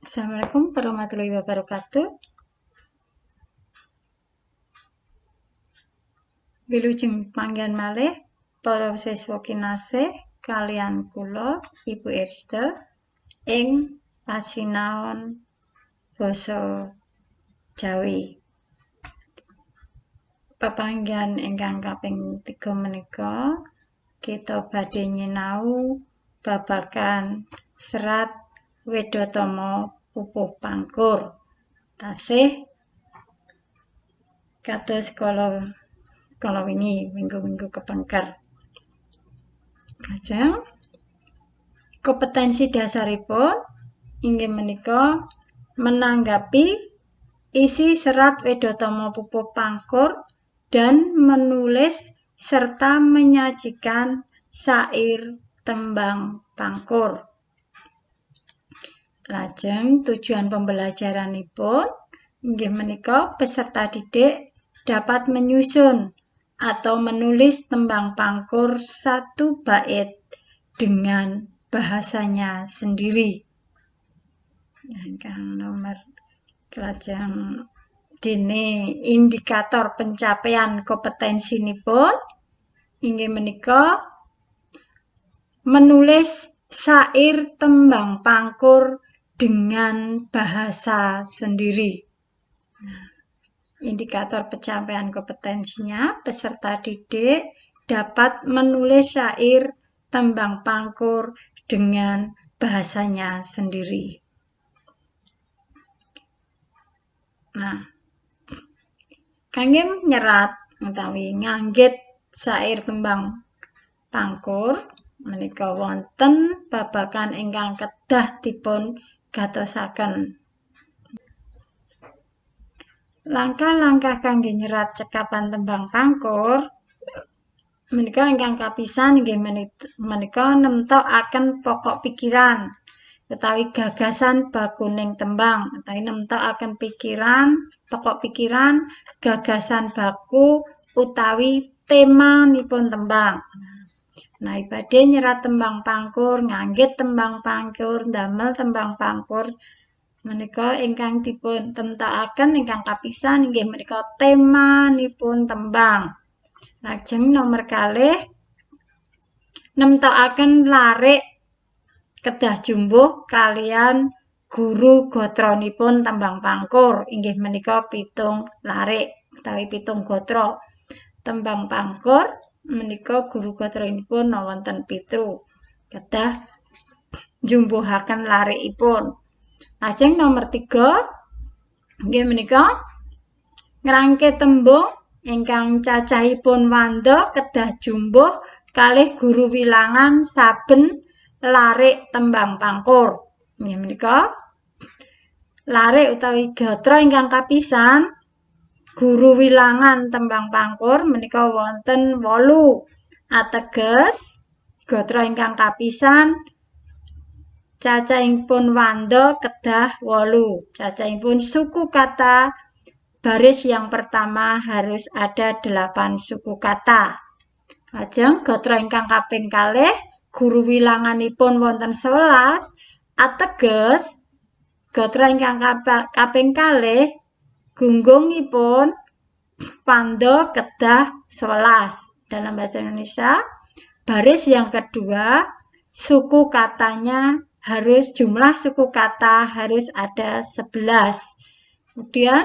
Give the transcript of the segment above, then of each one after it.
Assalamualaikum warahmatullahi wabarakatuh. Wilujeng panggihan malih para siswa kinasih kaliyan kula Ibu Erste ing pasinaon basa Jawi. Pepanggihan ingkang kaping 3 menika kita badhe nyinau babagan serat Wedhatama Pupuh Pangkur. Tasih kados kala kala wingi minggu-minggu kepengker. Lajeng kompetensi dasaripun inggih menika menanggapi isi serat Wedhatama Pupuh Pangkur dan menulis serta menyajikan syair tembang pangkur. Lajeng tujuan pembelajaranipun inggih menika peserta didik dapat menyusun atau menulis tembang pangkur satu bait dengan bahasanya sendiri. Ingkang nomor lajeng dene indikator pencapaian kompetensinipun inggih menika menulis syair tembang pangkur dengan bahasa sendiri. Nah, indikator pencapaian kompetensinya, peserta didik dapat menulis syair tembang pangkur dengan bahasanya sendiri. Nah, kangge nyerat utawi nganggit syair tembang pangkur menika wonten babagan ingkang kedah dipun gatosaken. Langkah-langkah kangge nyerat cekapan tembang pangkur menika ingkang kapisan inggih menika nemtokaken pokok pikiran utawi gagasan bakuning tembang, utawi nemtokaken pikiran, pokok pikiran, gagasan baku utawi temanipun tembang. Nah, badhe nyerat tembang pangkur, nganggit tembang pangkur, ndamel tembang pangkur menika ingkang dipun temtokaken ingkang kapisan inggih menika temanipun tembang. Lajeng nomor kalih nemtokaken larik kedah jumbuh kaliyan guru gotranipun tembang pangkur inggih menika 7 larik utawi 7 gotra. Tembang pangkur menika guru gotranipun wonten 7. Kedah jumbuhaken larikipun. Lajeng nomor 3 inggih menika ngrangke tembung ingkang cacahipun wanda kedah jumbuh kalih guru wilangan saben larik tembang pangkur. Inggih menika larik utawi gatra ingkang kapisan guru wilangan tembang pangkur menika wonten 8. Ateges gatra ingkang kapisan cacahipun wanda kedah 8. Cacahipun suku kata baris yang pertama harus ada 8 suku kata. Lajeng gatra ingkang kaping kalih guru wilanganipun wonten 11, ateges gatra ingkang kaping kalih gunggungipun wanda kedah 11. Dalam bahasa Indonesia, baris yang kedua suku katanya harus jumlah suku kata harus ada 11. Kemudian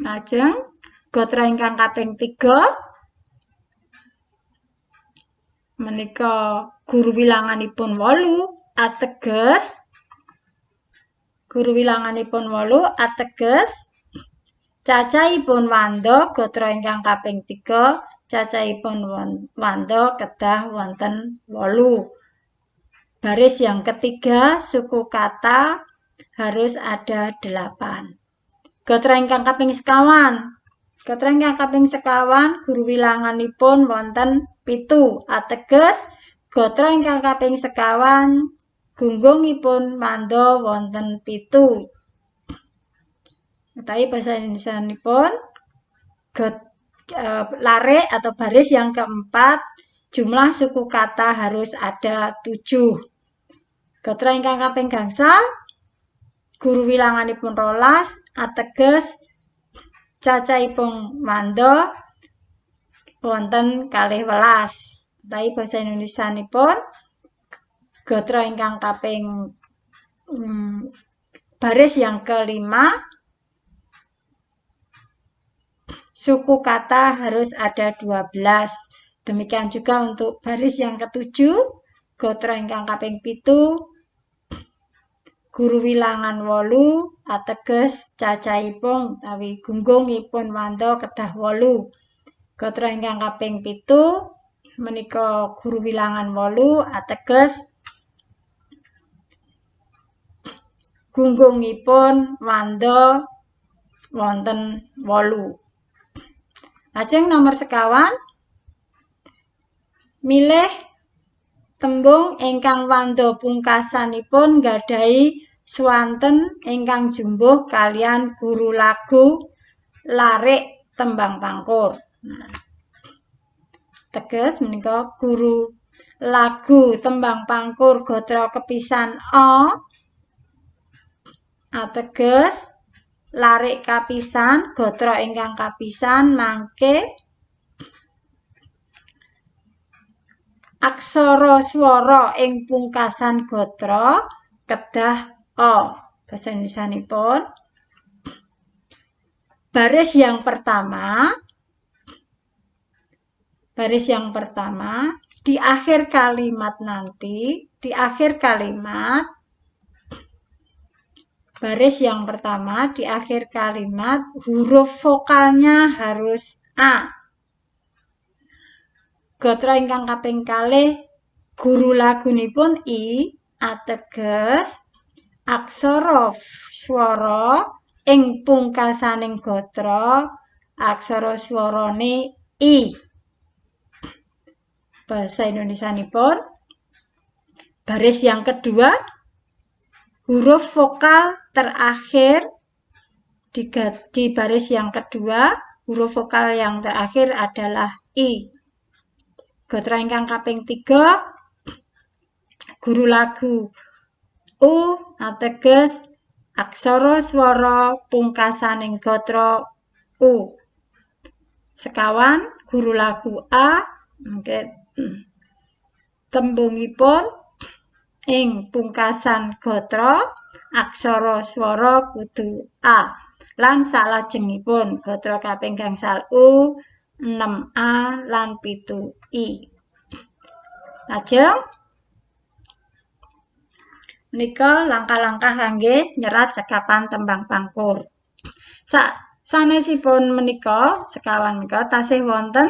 lajeng gatra ingkang kaping 3 menika guru wilanganipun 8, ateges guru wilanganipun 8 ateges cacahipun wanda gatra ingkang kaping 3 cacahipun wanda kedah wonten 8. Baris yang ketiga suku kata harus ada 8. Gatra ingkang kaping sekawan. Gatra ingkang kaping sekawan guru wilanganipun wonten 7. Ateges gatra ingkang kaping sekawan gunggungipun wanda wonten 7. Utawi bahasa Indonesianipun larik atau baris yang keempat jumlah suku kata harus ada 7. Gatra ingkang kaping gangsal guru wilanganipun 12 ateges cacahipun wanda wonten 12. Utawi basa Indonesianipun gatra ingkang kaping baris yang kelima suku kata harus ada 12. Demikian juga untuk baris yang ketujuh, gatra ingkang kaping 7 guru wilangan 8 ateges cacahipun utawi gunggungipun wanda kedah 8. Gatra ingkang kaping 7 menika guru wilangan 8 ateges gunggungipun wanda wonten 8. Lajeng nomor sekawan milih tembung ingkang wanda pungkasanipun nggadahi swanten ingkang jumbuh kaliyan guru lagu larik tembang pangkur. Nah, teges menika guru lagu tembang pangkur gatra kepisan a ateges larik kapisan gatra ingkang kapisan mangke aksara swara ing pungkasan gatra kedah a. Basa Indonesianipun baris yang pertama, baris yang pertama di akhir kalimat nanti, di akhir kalimat baris yang pertama di akhir kalimat huruf vokalnya harus a. Gatra ingkang kaping kalih guru lagunipun i ateges aksara swara ing pungkasaning gatra aksara swarane i. Bahasa Indonesianipun baris yang kedua huruf vokal terakhir di baris yang kedua huruf vokal yang terakhir adalah i. Gatra ingkang kaping 3 guru lagu u ateges aksara swara pungkasaning gatra u. Sekawan guru lagu a mangke tembungipun ing pungkasan gatra aksara swara kudu a. Lan salajengipun gatra kaping gangsal u 6a lan 7i. Lajeng menika langkah-langkah kangge nyerat cekapan tembang pangkur. Sanesipun menika sekawan menika tasih wonten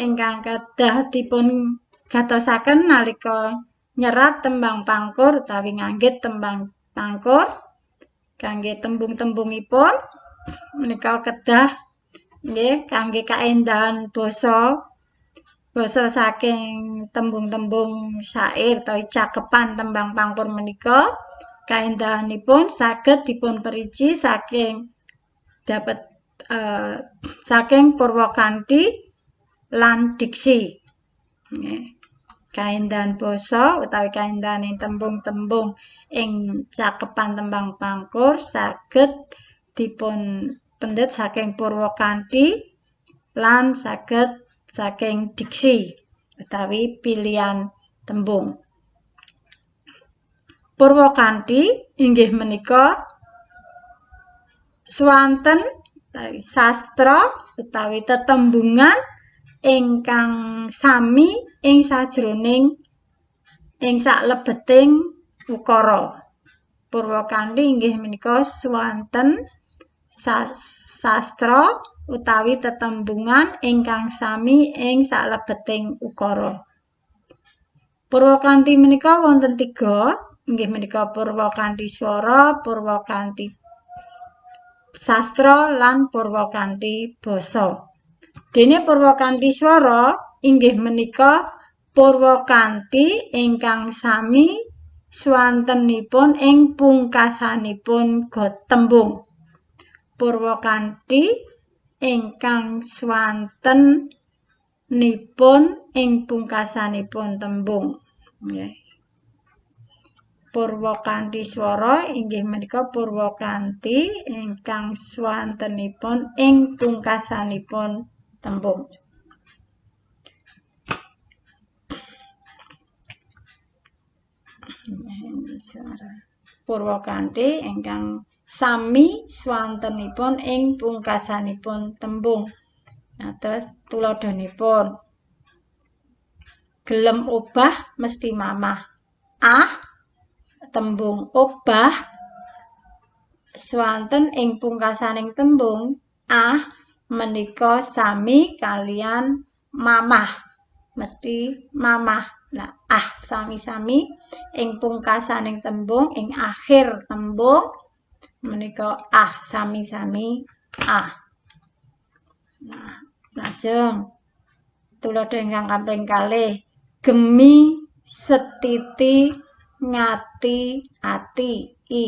ingkang kedah dipun gatosaken nalika nyerat tembang pangkur utawi nganggit tembang pangkur kangge tembung-tembungipun menika kedah nggih kangge kaendahan basa basa saking tembung-tembung syair utawi cakepan tembang pangkur menika kaendahanipun saged dipun perici saking dapat saking purwakanthi lan diksi. Nggih. Kaendahan basa utawi kaendahaning tembung-tembung ing cakepan tembang pangkur saged dipun pendet saking purwakanthi lan saged saking diksi utawi pilihan tembung. Purwakanthi inggih menika swanten utawi sastra utawi tetembungan ingkang sami ing sajroning ing saklebeting ukara. Purwakanthi inggih menika swanten sastra utawi tetembungan ingkang sami ing saklebeting ukara. Purwakanthi menika wonten tiga, inggih menika purwakanthi swara, purwakanthi sastra lan purwakanthi basa. Dene purwakanthi swara inggih menika purwakanthi ingkang sami swantenipun ing pungkasanipun tembung. Purwakanthi ingkang swantenipun ing pungkasanipun tembung. Nggih. Purwakanthi swara inggih menika purwakanthi ingkang swantenipun ing pungkasanipun tembung. Purwakanthi ingkang sami swantenipun ing pungkasanipun tembung. Atus tuladhanipun gelem obah mesti mamah. Ah, tembung obah swanten ing pungkasaning tembung ah menika sami kalian mamah, mesti mamah. Nah, ah sami-sami ing pungkasaning tembung, ing akhir tembung menika ah sami-sami ah. Nah, lajeng tuladha ingkang kaping kalih gemi setiti ngati ati i.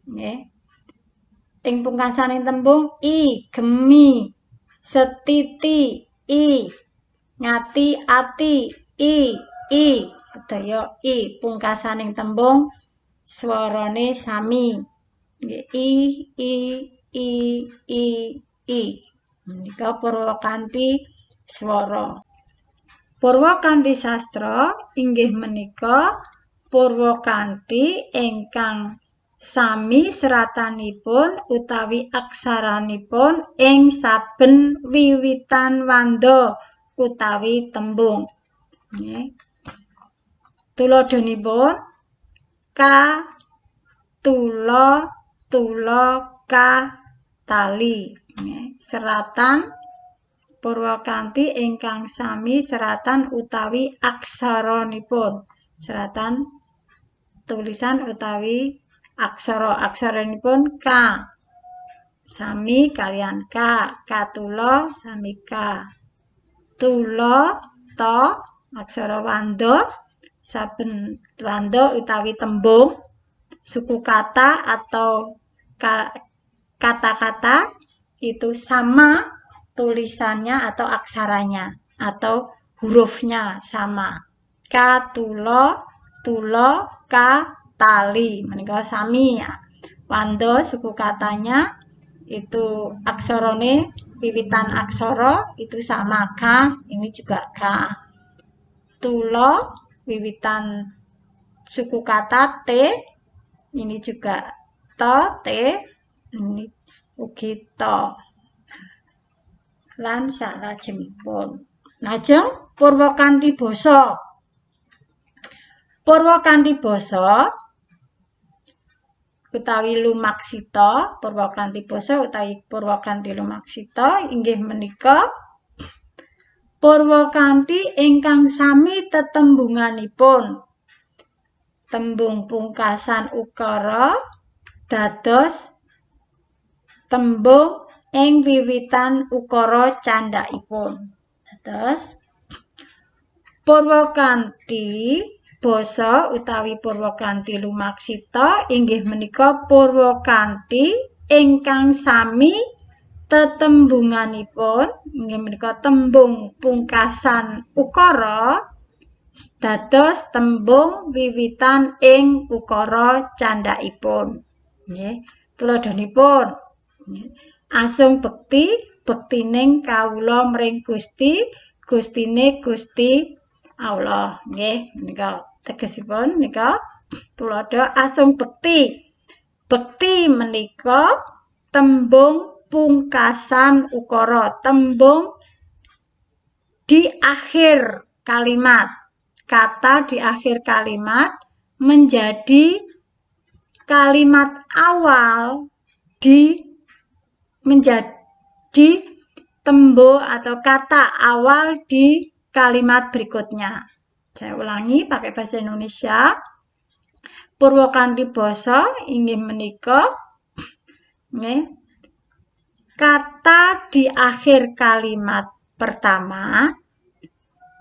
Nggih. Ing pungkasaning tembung i gemi setiti i ngati ati i i sedaya i pungkasaning tembung swarane sami. Nggih, i i i i i. Menika purwakanthi swara. Purwakanthi sastra inggih menika purwakanthi ingkang sami seratanipun utawi aksaranipun ing saben wiwitan wanda utawi tembung. Nggih. Tuladhanipun ka tula tula ka tali. Nggih. Seratan purwakanthi ingkang sami seratan utawi aksaranipun. Seratan tulisan utawi aksara, aksaranipun k sami kalian k, katula sami k, tula ta aksara wanda saben wanda utawi tembung suku kata atau kata-kata itu sama tulisannya atau aksaranya atau hurufnya sama. Katula tula ka tali menika sami. Wanda suku katanya itu aksarane wiwitan aksara itu sama k, ini juga k. Tula wiwitan suku kata t, ini juga to t, ini ugi to. Lan salajengipun lajeng purwakanthi basa. Purwakanthi basa utawi lumaksita, purwakanthi basa utawi purwakanthi lumaksita inggih menika purwakanthi ingkang sami tetembunganipun. Tembung pungkasan ukara dados tembung ing wiwitan ukara candhakipun. Dados purwakanthi basa utawi purwakanthi lumaksita inggih menika purwakanthi ingkang sami tetembunganipun, inggih menika tembung pungkasan ukara dados tembung wiwitan ing ukara candhakipun. Nggih, tuladhanipun asung bekti bektining kawula mring Gusti, Gustine Gusti Allah. Nggih, menika tegesipun menika tuladha asung bekti. Bekti menika tembung pungkasan ukara, tembung di akhir kalimat. Kata di akhir kalimat menjadi kalimat awal di menjadi tembung atau kata awal di kalimat berikutnya. Saya ulangi pakai bahasa Indonesia. Purwakanthi basa inggih menika nggih kata di akhir kalimat pertama,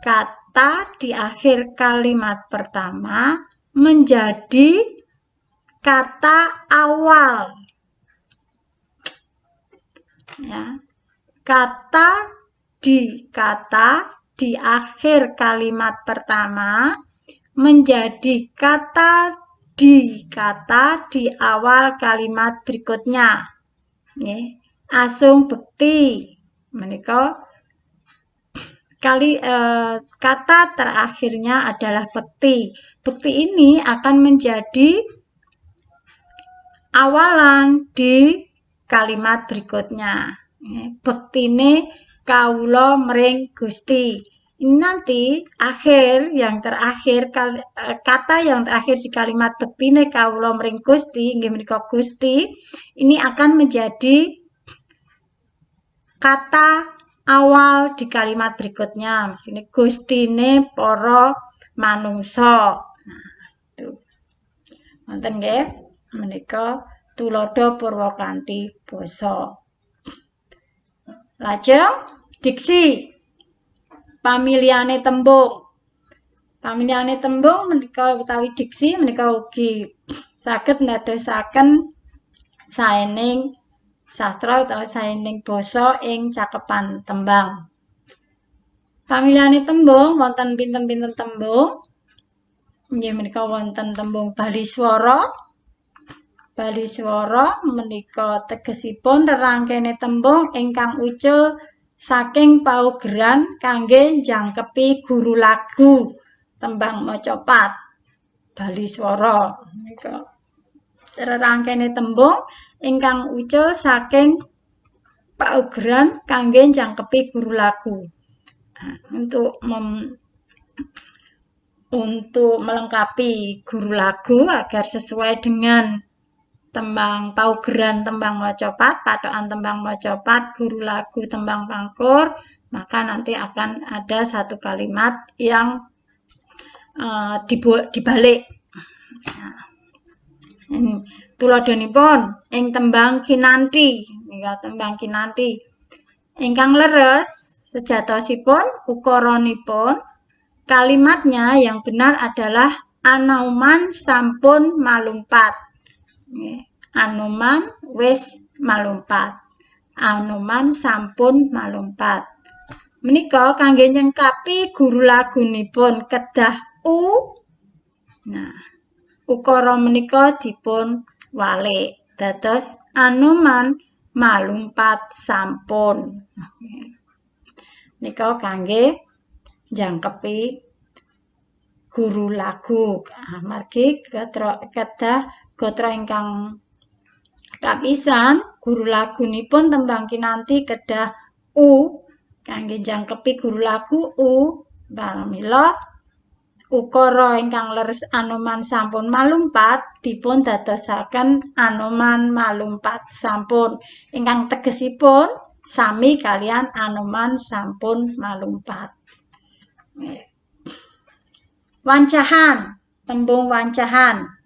kata di akhir kalimat pertama menjadi kata awal. Ya. Kata di akhir kalimat pertama menjadi kata menjadi kata di awal kalimat berikutnya. Nggih. Asung bekti menika kata terakhirnya adalah bekti. Bekti ini akan menjadi awalan di kalimat berikutnya. Bektine kawula mring Gusti. Ini nanti akhir yang terakhir, kata yang terakhir di kalimat bektine kawula mring Gusti inggih menika Gusti, ini akan menjadi kata awal di kalimat berikutnya. Misalnya Gustine para manungsa. Nah, itu. Wonten nggih, menika tuladha purwakanthi basa. Lajeng diksi, pamilihane tembung. Pamilihane tembung menika utawi diksi menika ugi saged ndadosaken saening sastra utawi saening basa ing cakepan tembang. Pamilihane tembung wonten pinten-pinten tembung. Inggih menika wonten tembung bali swara. Bali swara menika tegesipun rerangkene tembung ingkang ucul saking paugeran kangge njangkepi guru lagu tembang macapat. Bali swara menika rerangkene tembung ingkang ucul saking paugeran kangge njangkepi guru lagu. Nah, untuk melengkapi guru lagu agar sesuai dengan tembang paugeran tembang macapat, patokan tembang macapat, guru lagu tembang pangkur, maka nanti akan ada satu kalimat yang dibalik. Nah, ini tuladhanipun ing tembang Kinanti, nika tembang Kinanti. Ingkang leres sejatosipun ukaranipun kalimatnya yang benar adalah Anoman sampun malumpat. Anoman wis malumpat. Anoman sampun malumpat. Menika kangge nyengkapi guru lagunipun kedah u. Nah, ukara menika dipun walik dados Anoman malumpat sampun. Nika kangge njangkepi guru lagu. Amargi kedah gatra ingkang kapisan guru lagunipun tembang Kinanti kedah u, kangge njangkepi guru lagu u, pramila ukara ingkang leres Anoman sampun malumpat dipun dadosaken Anoman malumpat sampun, ingkang tegesipun sami kalian Anoman sampun malumpat. Wancahan, tembung wancahan.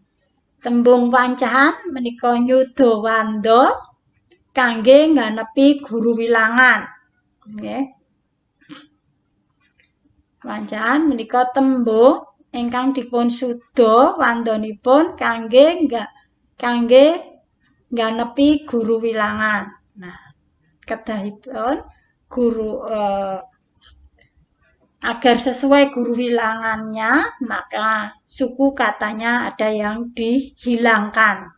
Tembung wancahan menika nyuda wanda kangge ngganepi guru wilangan. Nggih. Wancahan menika tembung ingkang dipun suda wandanipun kangge kangge ngganepi guru wilangan. Nah, kedahipun guru agar sesuai guru wilangannya, maka suku katanya ada yang dihilangkan.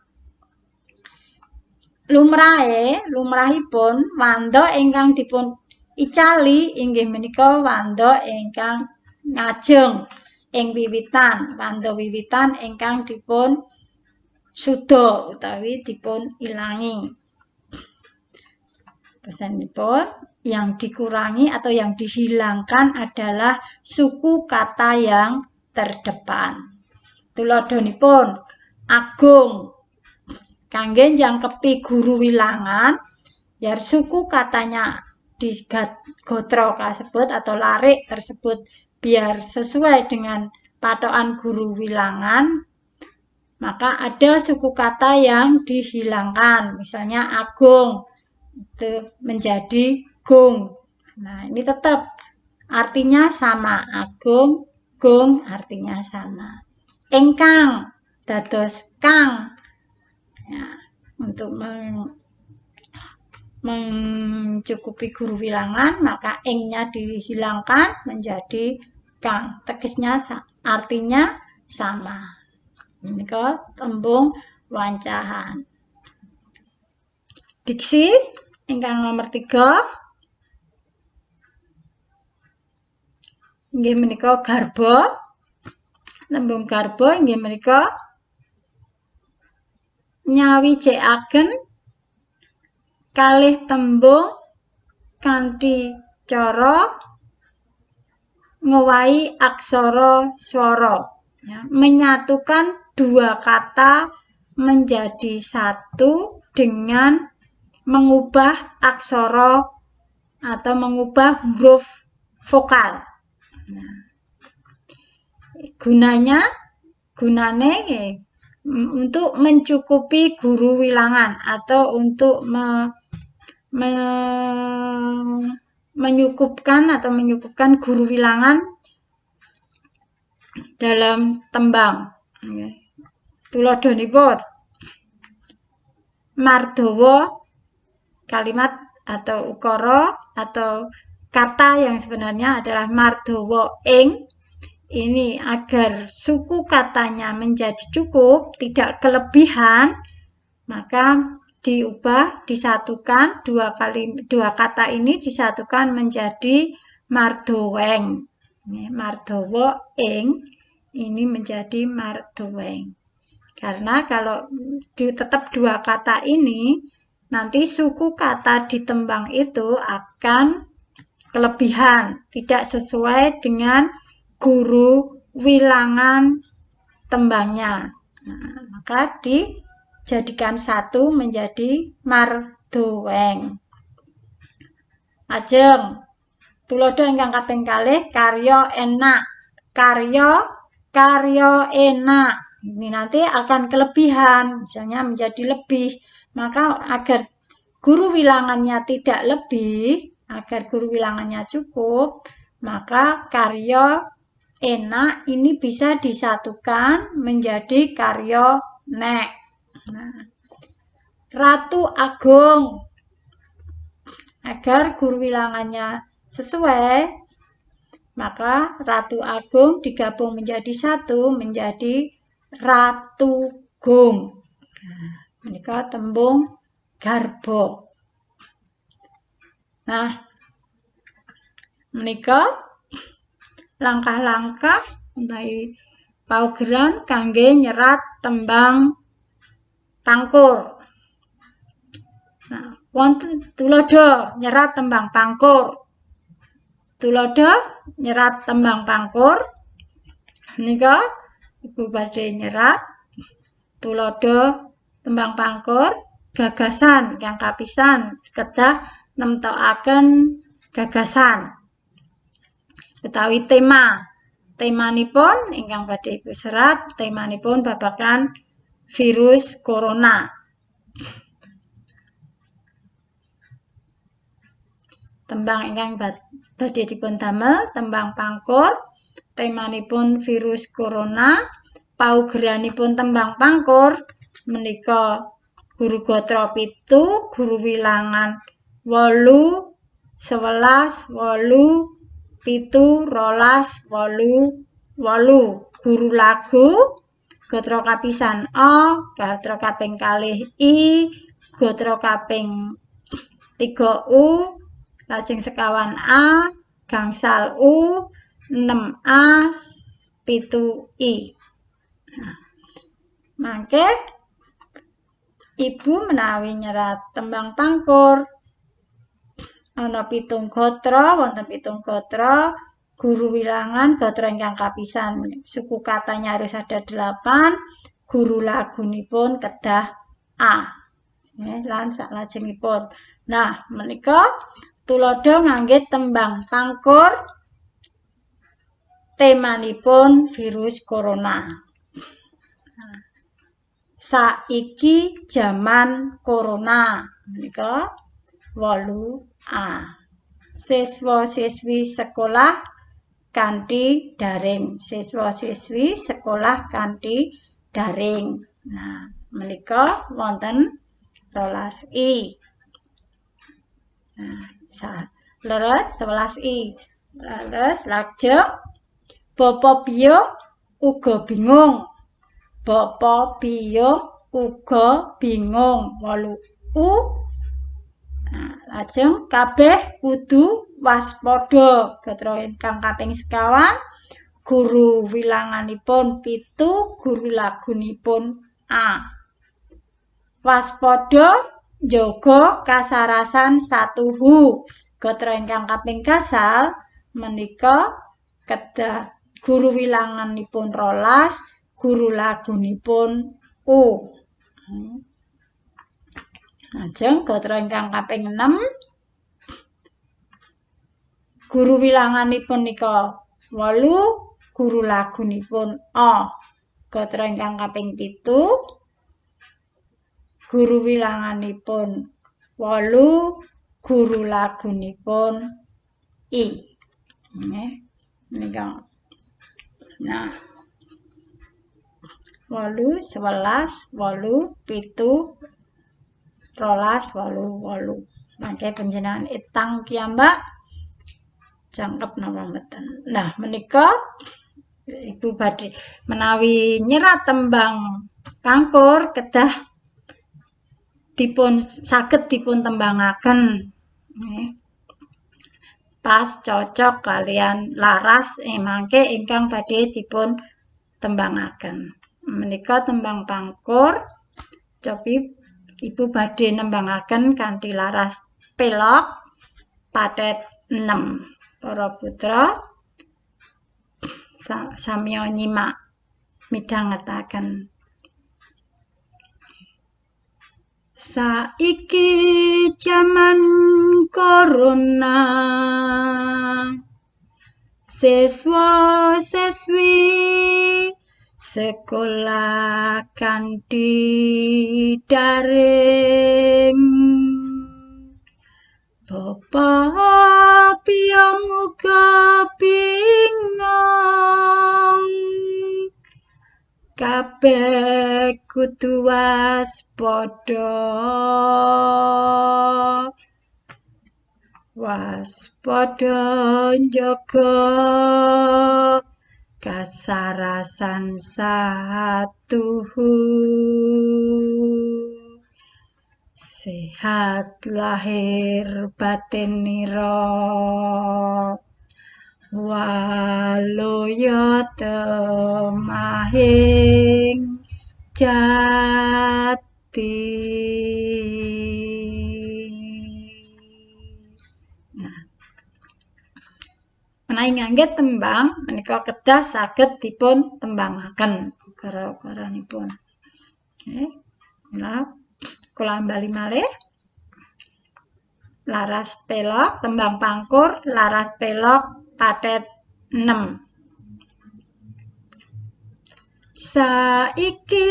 Lumrahe, lumrahipun wanda ingkang dipun icali inggih menika wanda ingkang ngajeng ing wiwitan, wanda wiwitan ingkang dipun suda utawi dipun ilangi. Pesanipun yang dikurangi atau yang dihilangkan adalah suku kata yang terdepan. Tuladhanipun agung kangge njangkepi guru wilangan, biar suku katanya di gotra kasebut atau larik tersebut biar sesuai dengan patokan guru wilangan, maka ada suku kata yang dihilangkan. Misalnya agung itu menjadi gung. Nah, ini tetap artinya sama, agung, gung artinya sama. Ingkang dados kang. Ya, untuk mencukupi guru wilangan, maka ing-nya dihilangkan menjadi kang. Tegesnya artinya sama. Menika tembung wancahan. Diksi ingkang nomor 3 inggih menika garba. Tembung garba inggih menika nyawijekaken kalih tembung kanthi cara ngowahi aksara swara, ya, menyatukan dua kata menjadi satu dengan mengubah aksara atau mengubah huruf vokal. Nah, gunane untuk mencukupi guru wilangan atau untuk menyukupkan atau menyukupkan guru wilangan dalam tembang. Tuladhanipun mardawa, kalimat atau ukara atau kata yang sebenarnya adalah mardawa ing, ini agar suku katanya menjadi cukup, tidak kelebihan, maka diubah, disatukan, dua kata ini disatukan menjadi mardoweng. Mardawa ing ini menjadi mardoweng. Karena kalau tetap dua kata ini, nanti suku kata di tembang itu akan kelebihan, tidak sesuai dengan guru wilangan tembangnya. Nah, maka dijadikan satu menjadi mardoweng. Lajeng tuladha ingkang kaping kalih karya enak. Karya enak. Ini nanti akan kelebihan, misalnya menjadi lebih. Maka agar guru wilangannya tidak lebih, agar guru wilangannya cukup, maka karya enak ini bisa disatukan menjadi karya nek. Nah, Ratu Agung, agar guru wilangannya sesuai, maka Ratu Agung digabung menjadi satu menjadi Ratu Gung. Nah, menika tembung garba. Nah, menika langkah-langkah utawi paugeran kangge nyerat tembang pangkur. Nah, wonten tuladha nyerat tembang pangkur. Tuladha nyerat tembang pangkur menika ibu badhe nyerat tuladha tembang pangkur gagasan kang kapisan kedah nemtokaken gagasan utawi tema. Temanipun ingkang badhe ibu serat temanipun babagan virus corona. Tembang ingkang badhe dipun damel tembang pangkur temanipun virus corona. Paugeranipun tembang pangkur menika guru gatra 7, guru wilangan 8, 11, 8, 7, 12, 8, 8. Guru lagu gatra kapisan A, gatra kaping kalih I, gatra kaping 3 U, lajeng sekawan A, gangsal U, 6 A, 7 I. Nah, mangke ibu menawi nyerat tembang pangkur ana 7 gatra, wonten 7 gatra, guru wilangan gatra ingkang kapisan suku katanya harus ada 8, guru lagunipun kedah A. Lan saklajengipun. Nah, menika tuladha ngangge tembang pangkur temanipun virus corona. Nah, saiki jaman corona menika 8A. Siswa-siswi sekolah kanthi daring. Siswa-siswi sekolah kanthi daring. Nah, menika wonten 12I. Nah, leres 11I. Leres lajeng Bapak Biung uga bingung. Bapa biyung uga bingung 8 U. Nah, lajeng kabeh kudu waspada. Gatra ingkang kaping sekawan guru wilanganipun 7, guru lagunipun A. Waspada njaga kasarasan satuhu. Gatra ingkang kaping gasal menika kedah guru wilanganipun 12, guru lagunipun U. Lajeng gatra ingkang kaping 6 guru wilanganipun nika 8, guru lagunipun A. Gatra ingkang kaping 7 guru wilanganipun 8, guru lagunipun I. Nggih, menika. Nah, 8, 11, 8, 7, 12, 8, 8. Mangke panjenengan etang kiyambak jangkep napa mboten. Nah, menika Ibu badhe menawi nyerat tembang pangkur kedah dipun saged dipun tembangaken. Nggih. Pas cocok kalian laras mangke ingkang badhe dipun tembangaken. Menika tembang pangkur cobi Ibu badhe nembangaken kanthi laras pelog pathet 6. Para putra samiya nyimak midhangetaken. Saiki jaman corona, siswa-siswi sekolah kanthi daring. Bapa biyung uga bingung, kabeh kudu waspada. Waspada njaga kasarasan satuhu. Sehat lahir batin nira, waluya temahing jati. Nah, menawi ngangge tembang menika kedah saged dipun tembangaken ukara-ukaranipun. Nggih. Nah, kula ambali malih. Laras pelog tembang pangkur laras pelog pathet 6. Saiki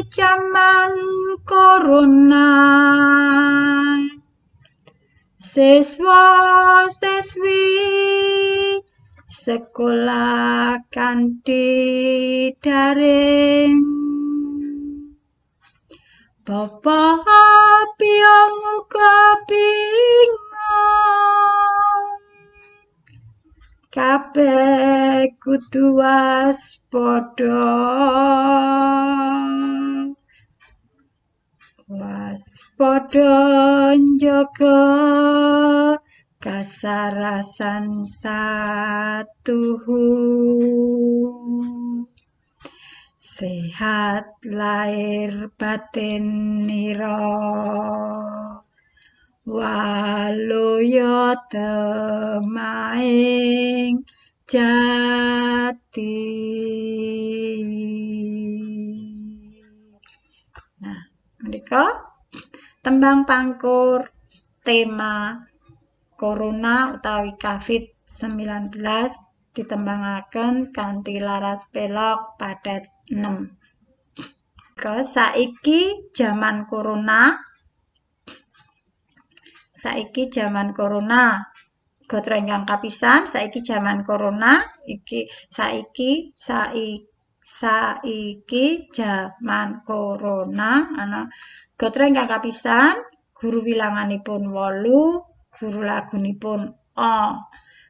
jaman corona, siswa-siswi sekolah kanthi daring. Bapa biyung uga bingung, kabeh kudu waspada. Waspada njaga kasarasan satuhu. Sehat lahir batin nira, waluya temahing jati. Nah, menika tembang pangkur tema corona utawi COVID-19 ditembangaken kanthi laras pelog pathet 6. Saiki jaman corona, saiki jaman corona. Gatra ingkang kapisan saiki jaman corona iki saiki saiki jaman corona ana gatra ingkang kapisan guru wilanganipun 8, guru lagunipun A.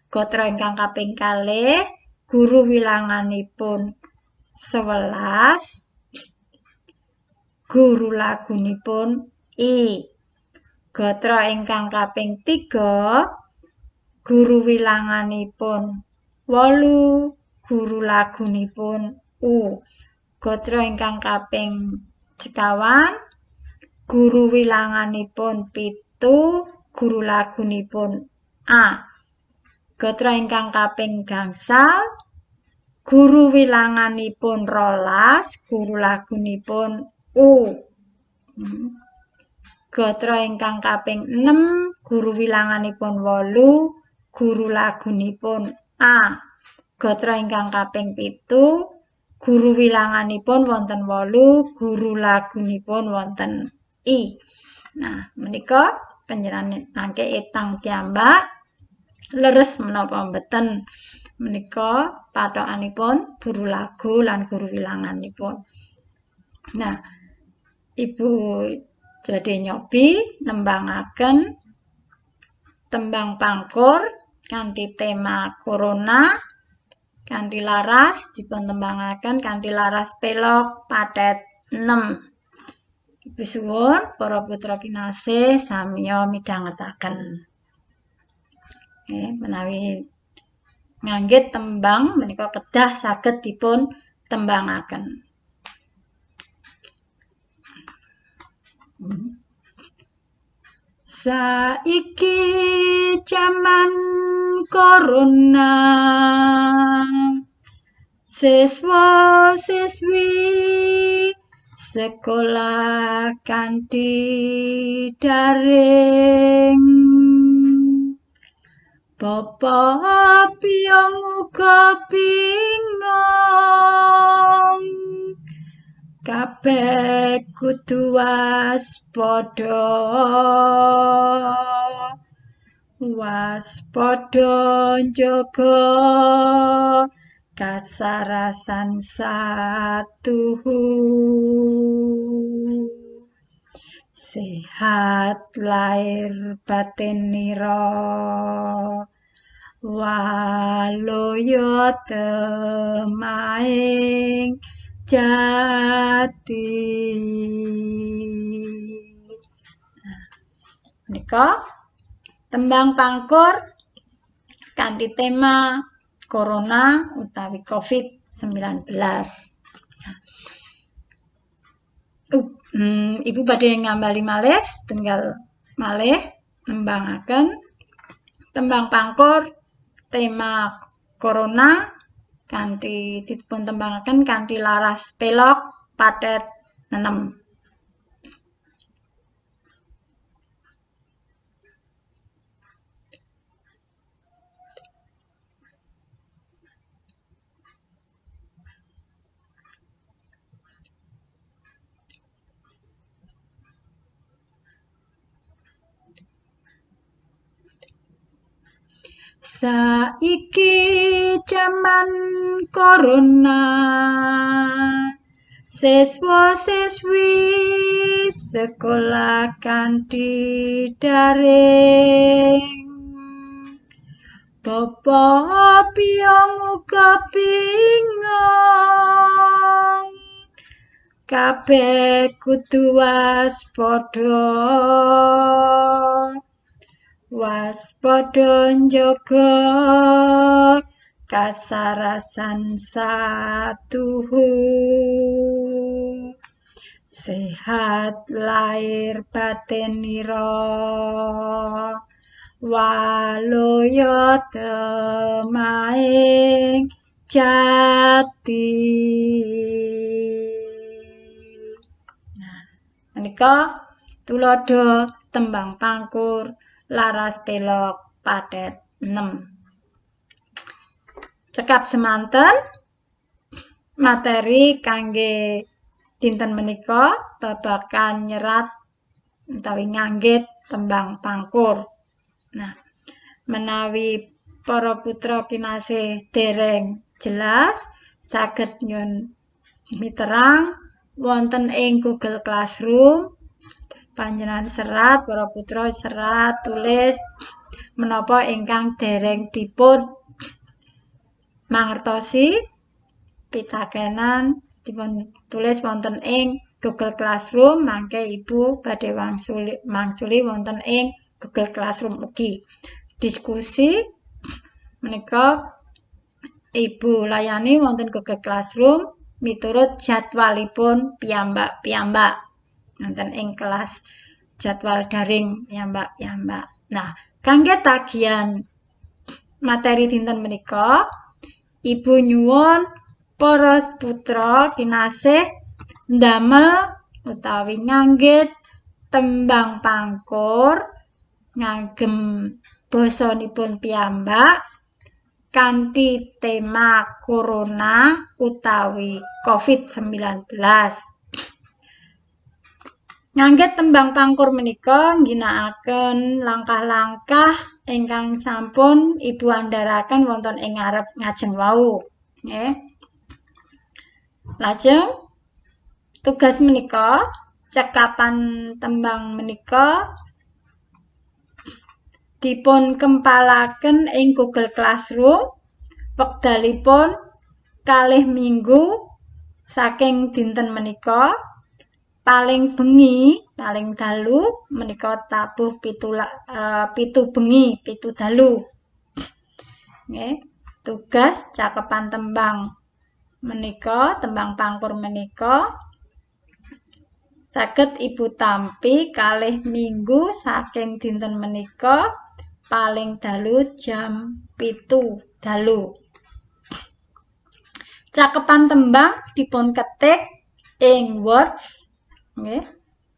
Gatra ingkang kaping kalih guru wilanganipun 11, guru lagunipun I. Gatra ingkang kaping 3 guru wilanganipun 8, guru lagunipun U. Gatra ingkang kaping sekawan guru wilanganipun 7, guru lagunipun A. Gatra ingkang kaping gangsal guru wilanganipun 12, guru lagunipun U. Gatra ingkang kaping 6 guru wilanganipun 8, guru lagunipun A. Gatra ingkang kaping 7 guru wilanganipun wonten 8, guru lagunipun wonten I. Nah, menika panjenengan mangke etang piyambak leres menapa mboten menika pathokanipun guru lagu lan guru wilanganipun. Nah, Ibu badhe nyobi nembangaken tembang pangkur kanthi tema corona kanthi laras dipun tembangaken kanthi laras pelog pathet 6. Ibu suwun para putra kinasih samiya midhangetaken. Menawi nganggit tembang menika kedah saged dipun tembangaken. Saiki jaman corona, siswa-siswi sekolah kanthi daring. Bapa piyong uga bingung, kabeh kudu waspada, waspada njaga kasarasan satuhu. Sehat lahir batin nira, waluya temaing jati. Nah, menika tembang pangkur kanthi tema corona utawi COVID-19. Nah, Ibu badhe ngambali malih setunggal malih nembangaken tembang pangkur tema corona kanthi dipun tembangaken kanthi laras pelog pathet 6. Saiki jaman corona, siswa-siswi sekolah kanthi daring. Bapa piyong uga bingung, kabeh kudu waspada, waspada njaga kasarasan satuhu. Sehat lahir batin nira, waluya temaing jati. Nah, menika tuladha tembang pangkur laras pelog pathet 6. Cekap semanten materi kangge dinten menika babagan nyerat utawi nganggit tembang pangkur. Nah, menawi para putra kinasih dereng jelas saged nyun miterang wonten ing Google Classroom. Panjenengan serat para putra serat tulis menapa ingkang dereng dipun mangertosi pitakenan dipun tulis wonten ing Google Classroom, mangke Ibu badhe mangsuli wonten ing Google Classroom ugi. Diskusi menika Ibu layani wonten Google Classroom miturut jadwalipun piyambak-piyambak wonten ing kelas jadwal daring piyambak-piyambak. Nah, kangge tagihan materi dinten menika, Ibu nyuwun para putra kinasih ndamel utawi nganggit tembang pangkur ngagem basanipun piyambak kanthi tema corona utawi COVID-19. Nganggit tembang pangkur menika ngginakaken langkah-langkah ingkang sampun Ibu andharaken wonten ing ngarep ngajeng wau. Nggih. Lajeng tugas menika cekapan tembang menika dipun kempalaken ing Google Classroom wekdalipun 2 minggu saking dinten menika, paling bengi, paling dalu menika tabuh 7 bengi, 7 dalu. Nggih, tugas cakepan tembang menika, tembang pangkur menika saged Ibu tampi 2 minggu saking dinten menika paling dalu jam 7 dalu. Cakepan tembang dipun ketik ing Word, nggih,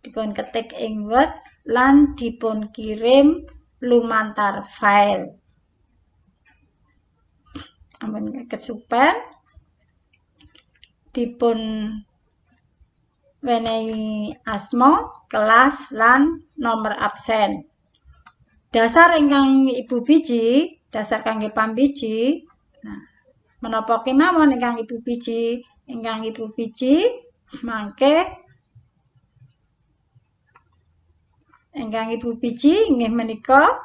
dipun ketik ing Word lan dipun kirim lumantar file. Ampun kesupen dipun wenehi asma, kelas lan nomor absen. Dasar ingkang Ibu biji, dasar kangge pambiji. Nah, menapa kemawon ingkang Ibu biji? Ingkang Ibu biji mangke ingkang Ibu biji inggih menika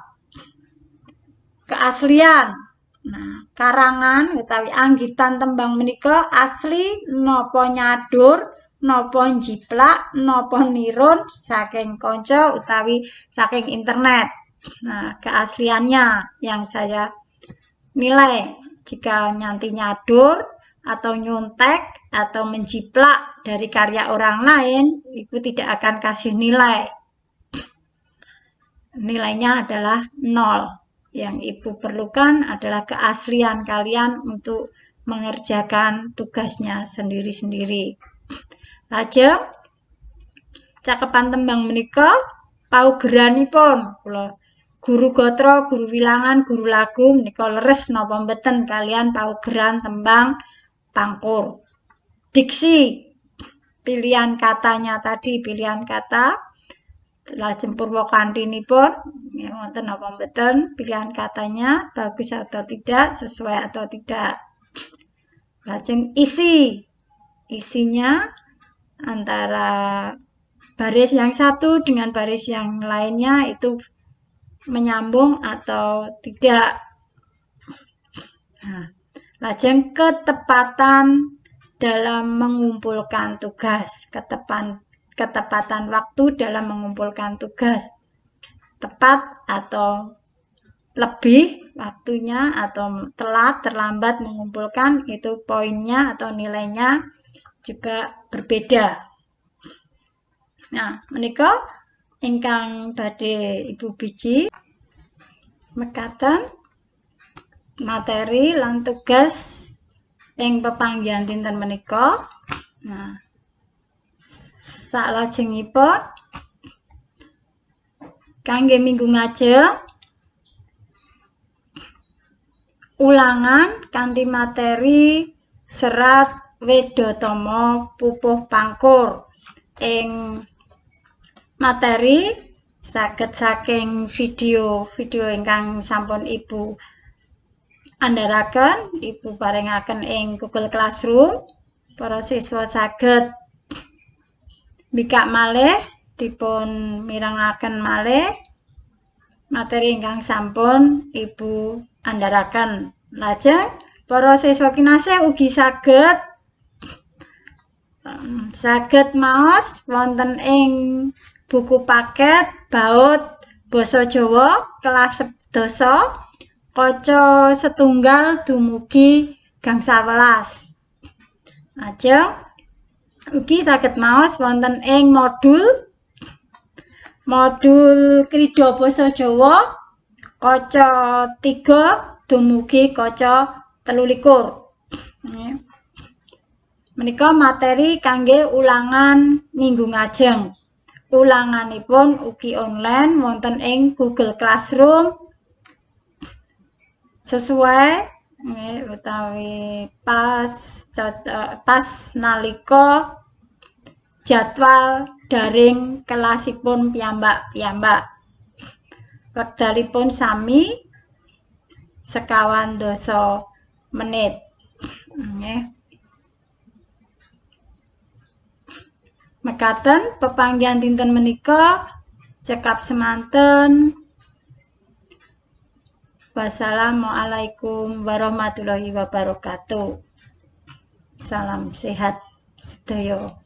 keaslian. Nah, karangan utawi anggitan tembang menika asli napa nyadur, napa njiplak, napa nirun saking kanca utawi saking internet. Nah, keasliannya yang saya nilai. Jika nyanti nyadur atau nyontek atau menjiplak dari karya orang lain, Ibu tidak akan kasih nilai. Nilainya adalah 0. Yang Ibu perlukan adalah keaslian kalian untuk mengerjakan tugasnya sendiri-sendiri. Lajeng cakepan tembang menika paugeranipun kula guru gatra, guru wilangan, guru lagu menika leres napa mboten kalian paugeran tembang pangkur. Diksi, pilihan katanya tadi, pilihan kata lajeng purwakantinipun wonten napa mboten, pilihan katanya bagus atau tidak, sesuai atau tidak. Lajeng isi, isinya antara baris yang satu dengan baris yang lainnya itu menyambung atau tidak. Nah, lajeng ketepatan dalam mengumpulkan tugas, ketepatan waktu dalam mengumpulkan tugas, tepat atau lebih waktunya atau telat, terlambat mengumpulkan, itu poinnya atau nilainya juga berbeda. Nah, menika ingkang badhe Ibu biji mekaten materi lan tugas ing pepanggihan dinten menika. Nah, saklajengipun kangge minggu ngajeng ulangan kanthi materi serat Wedhatama Pupuh Pangkur. Ing materi saged saking video-video ingkang sampun Ibu andharaken, Ibu paringaken ing Google Classroom. Para siswa saged mbikak malih, dipun mirengaken malih materi ingkang sampun Ibu andharaken. Lajeng para siswa kinasih ugi saged Saged maos wonten ing buku paket baut basa Jawa kelas 10 kaca setunggal dumugi gangsal welas. Lajeng ugi saged maos wonten ing modul Krida Basa Jawa kaca 3 dumugi kaca 23. Menika materi kangge ulangan minggu ngajeng. Ulanganipun ugi online wonten ing Google Classroom sesuai nggih utawi pas pas nalika jadwal daring kelasipun piyambak-piyambak. Wekdalipun sami 25 menit. Nggih. Mekaten pepanggihan dinten menika cekap semanten. Wassalamualaikum warahmatullahi wabarakatuh. Salam sehat sedaya.